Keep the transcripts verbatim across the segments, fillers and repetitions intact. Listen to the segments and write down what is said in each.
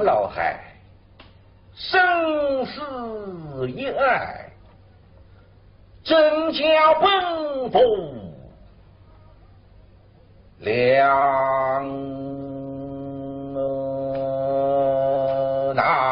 老海，生死一爱，真叫本府两难。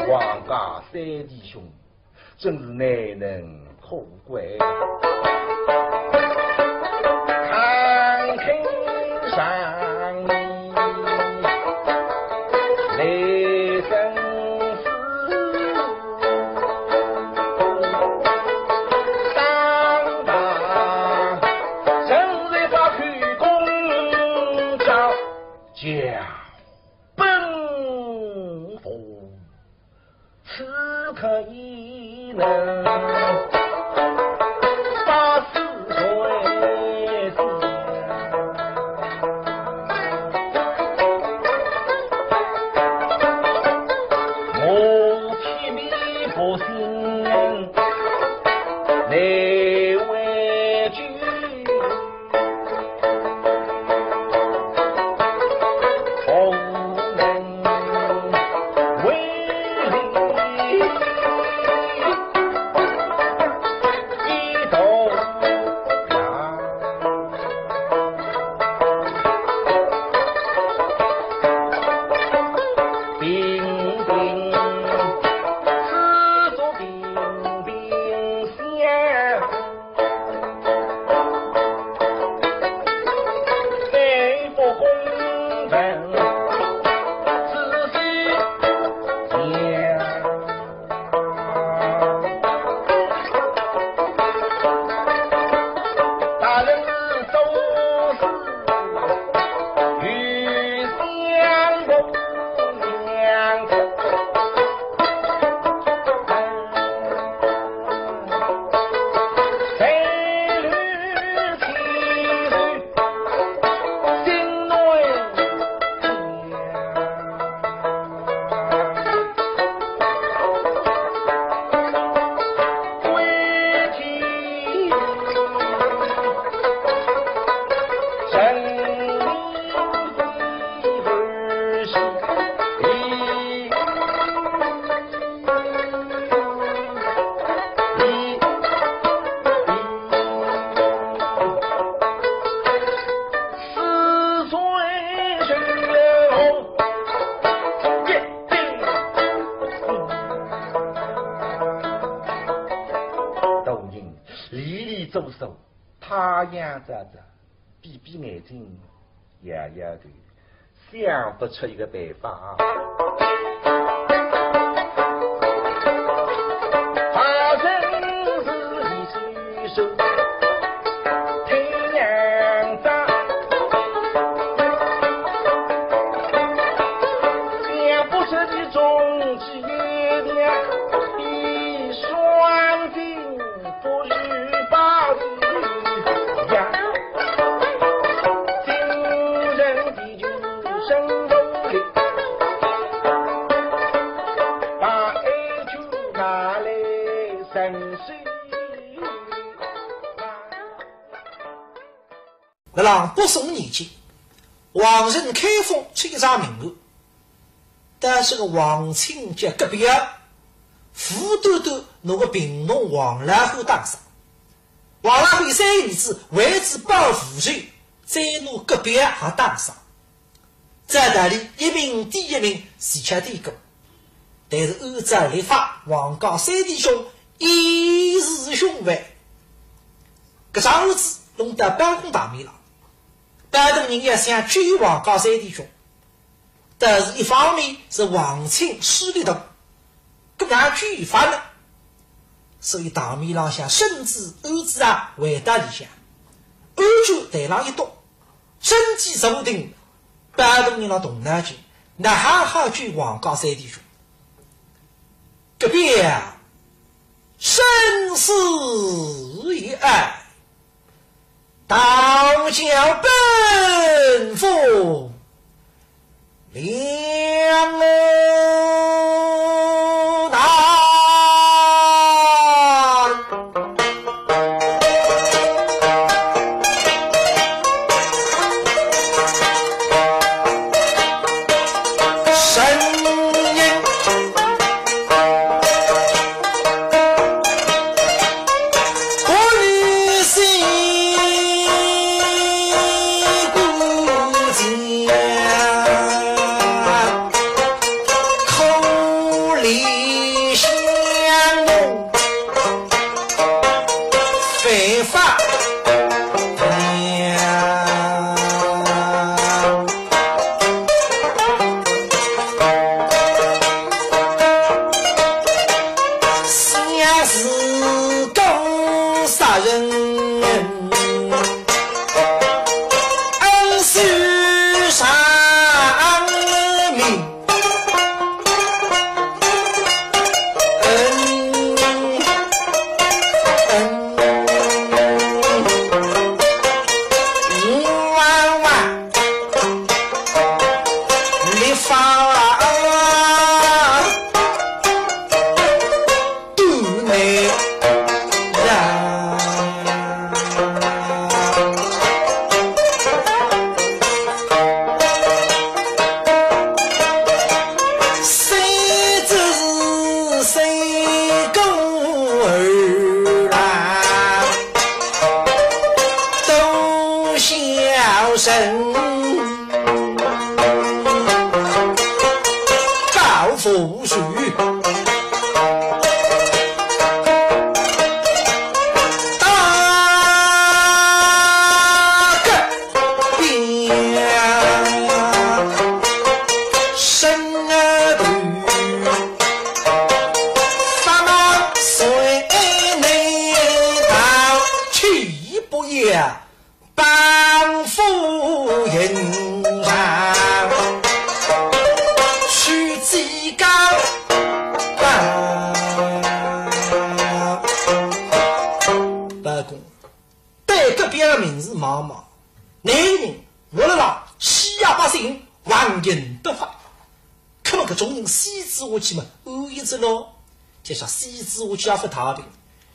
王家三弟兄，真是难能可贵。坐坐，太阳照照，闭闭眼睛，摇摇头，想不出一个办法。他真是一只手，太阳照。 想不出的终极一点，比双金不如宝一样。今人的就生活里，把爱就拿来承受。 辣辣北宋年间，皇城开封出一场命案，但是个皇亲叫葛彪，无端端拿个贫农王老汉打死。王老汉三个儿子为仔报父仇，再拿葛彪也打死。 照道理一命抵一命，是吃抵过。但是按照律法，王家三弟兄以示兄犯。搿桩案子弄到包公堂面浪，包大人也想救王家三弟兄，但是一方面是皇亲势力大，搿哪救法呢？所以堂面浪向圣旨案子啊，回到里向，案卷台浪一厾， 真气坐定，包大人辣动脑筋，哪哈好救王家三弟兄？葛彪，生死以爱，道教本无两难。 包公，对葛彪个名字望望，搿个人活勒浪欺压百姓，横行夺法。 葛末搿种人死仔下去嘛，安逸哉咯。就说死仔下去也勿太平，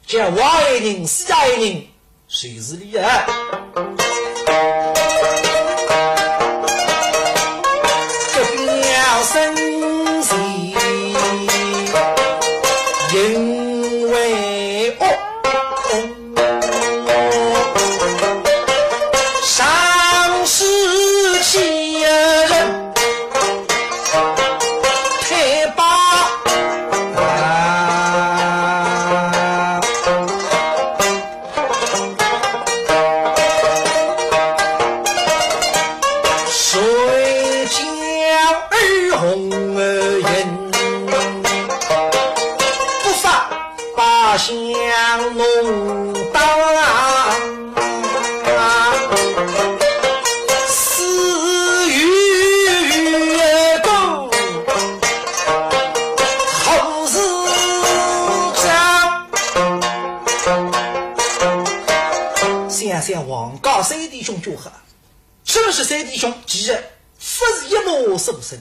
叫活人、死人，侪是厉害。葛彪生前因为恶， 上世纪人太霸道。为将二红颜，不发把香弄当。 死于狗后是招。想想王家三弟兄就好，什么是三弟兄？其实不是一母所生，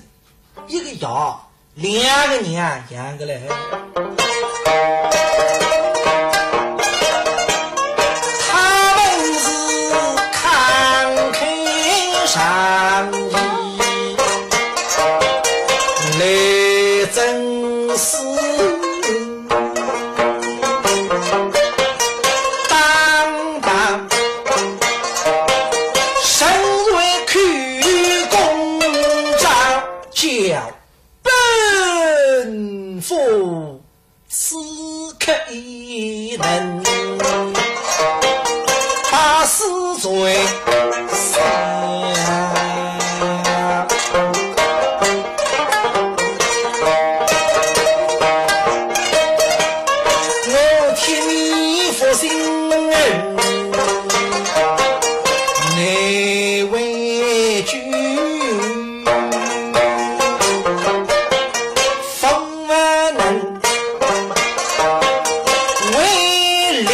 一个爷 两个娘养个嘞。他们是慷慨善意，来真是当当，身为口公张叫 本府此刻已能把死罪下。我替你负心恩，难为情。 方能为力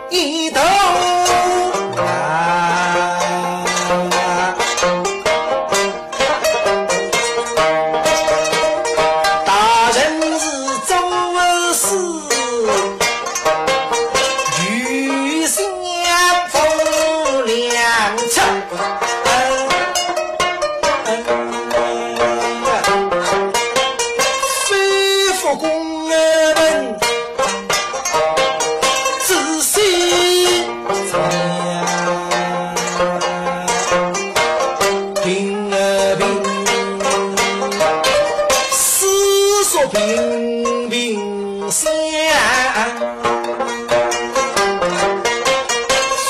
一道啊。 大人是做事，有心无良策，非复公门仔细讲。 平啊平，四说平平相，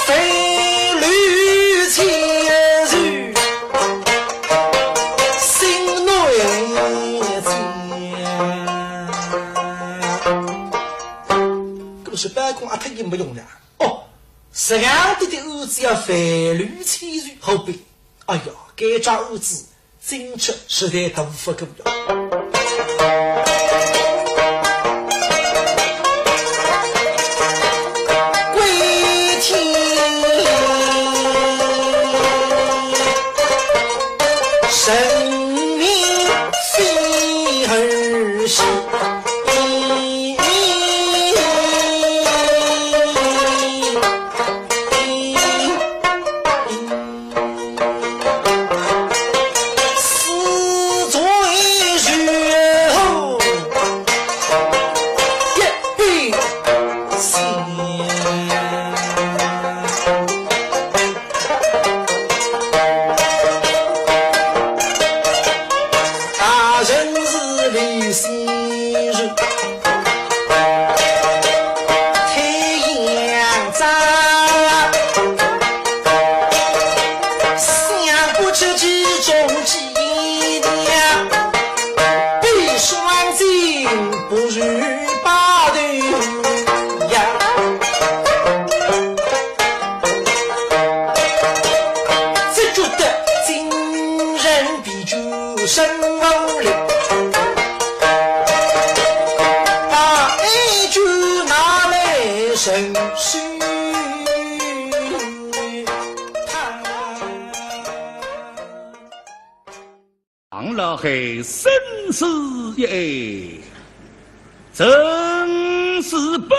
非吕七十，心内想。搿是包公阿太也没用的。哦，实梗的的儿子要非吕七十，好比 哎呀，该桩案子真出实在大勿过了。归天人命非儿戏。 死罪如何一笔写。大人是李先生。 太阳照，想不出其中几两，闭双睛不如把头呀。只觉得精神 比就生活里，把一句拿来伸手。唐老海生死一爱，正是奔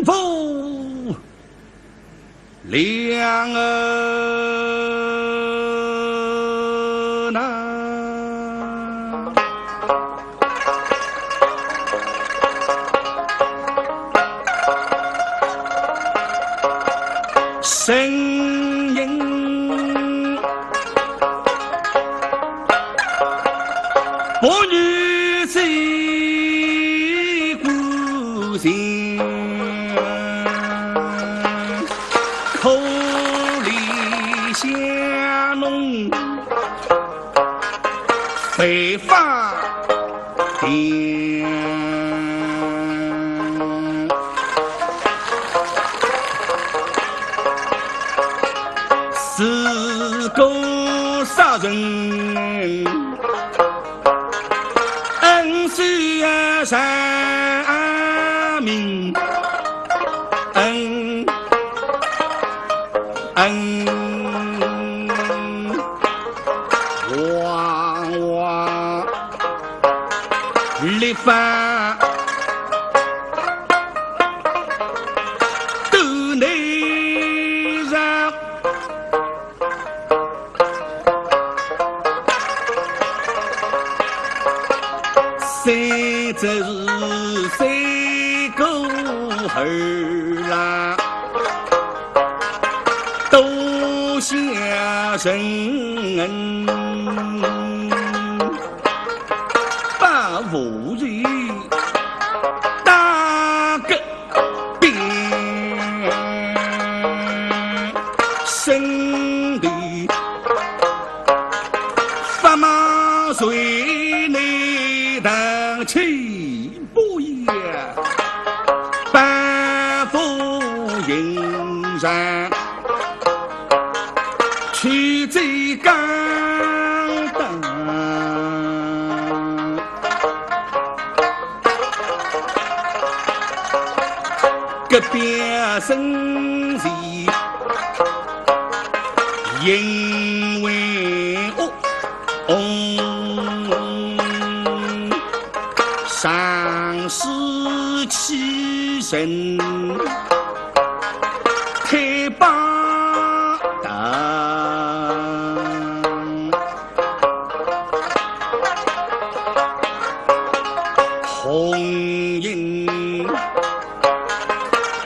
赴 两岸呐。身影不如水孤星。 可白发点。如果杀人，恩是人民，恩，恩。 王王立法都内上，谁则是谁个儿啦？ 多谢人恩，把无语打个遍。身体发毛随你当去。 不也半步云上去追赶当。隔壁生意因为我 翁，上世欺人太霸道，红颜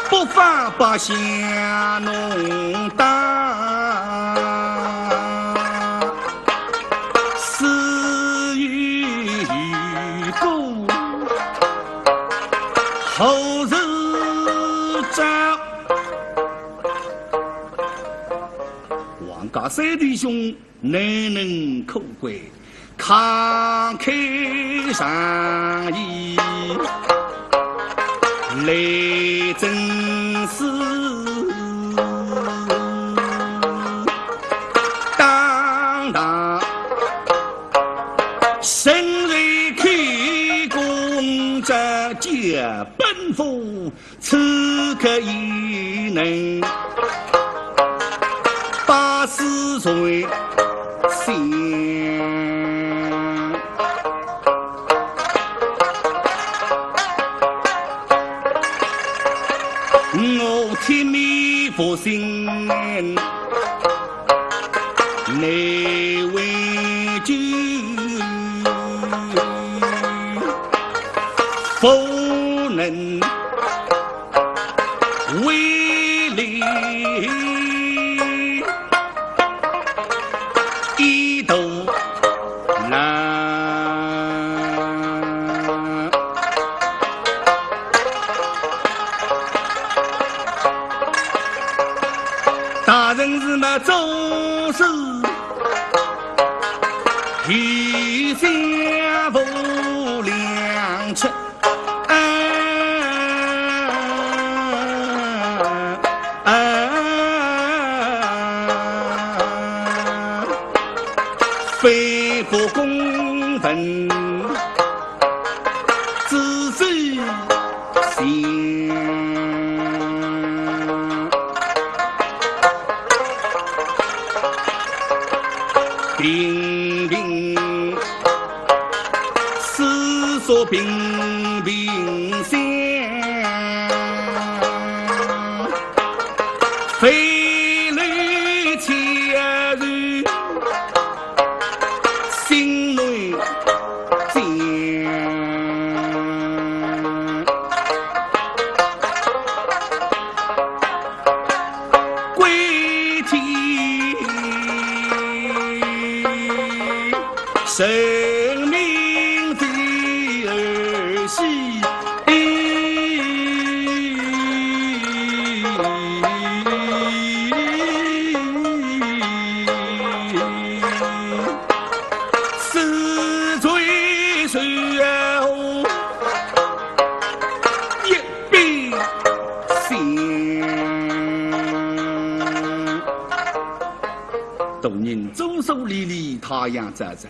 不法把下弄大，死于一个后日照。王家三弟兄 难能可贵，慷慨仗义，来真是当当。身在开弓着结奔赴， 此刻已能百死罪先。我铁面伏心，难为情，不能 为利一头狼。大人是么做事，一心无良策。 啊，啊，非不公分之罪行。 平平，四座平平相，飞来千人心内 将。归天神明的儿戏。大人左手理理，太阳照照，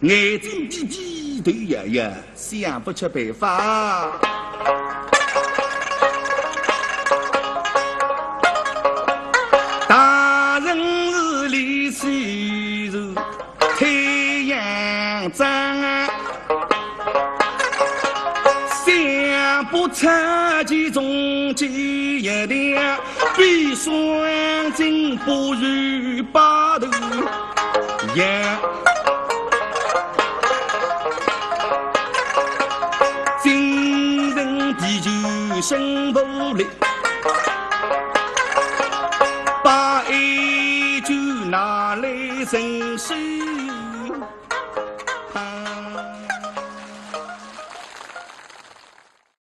眼睛闭闭，头摇摇，想不出办法。大人是理气如太阳照，想不出其中之一的。 比双金不如把头羊。精神地球生不力，把一句拿来承受。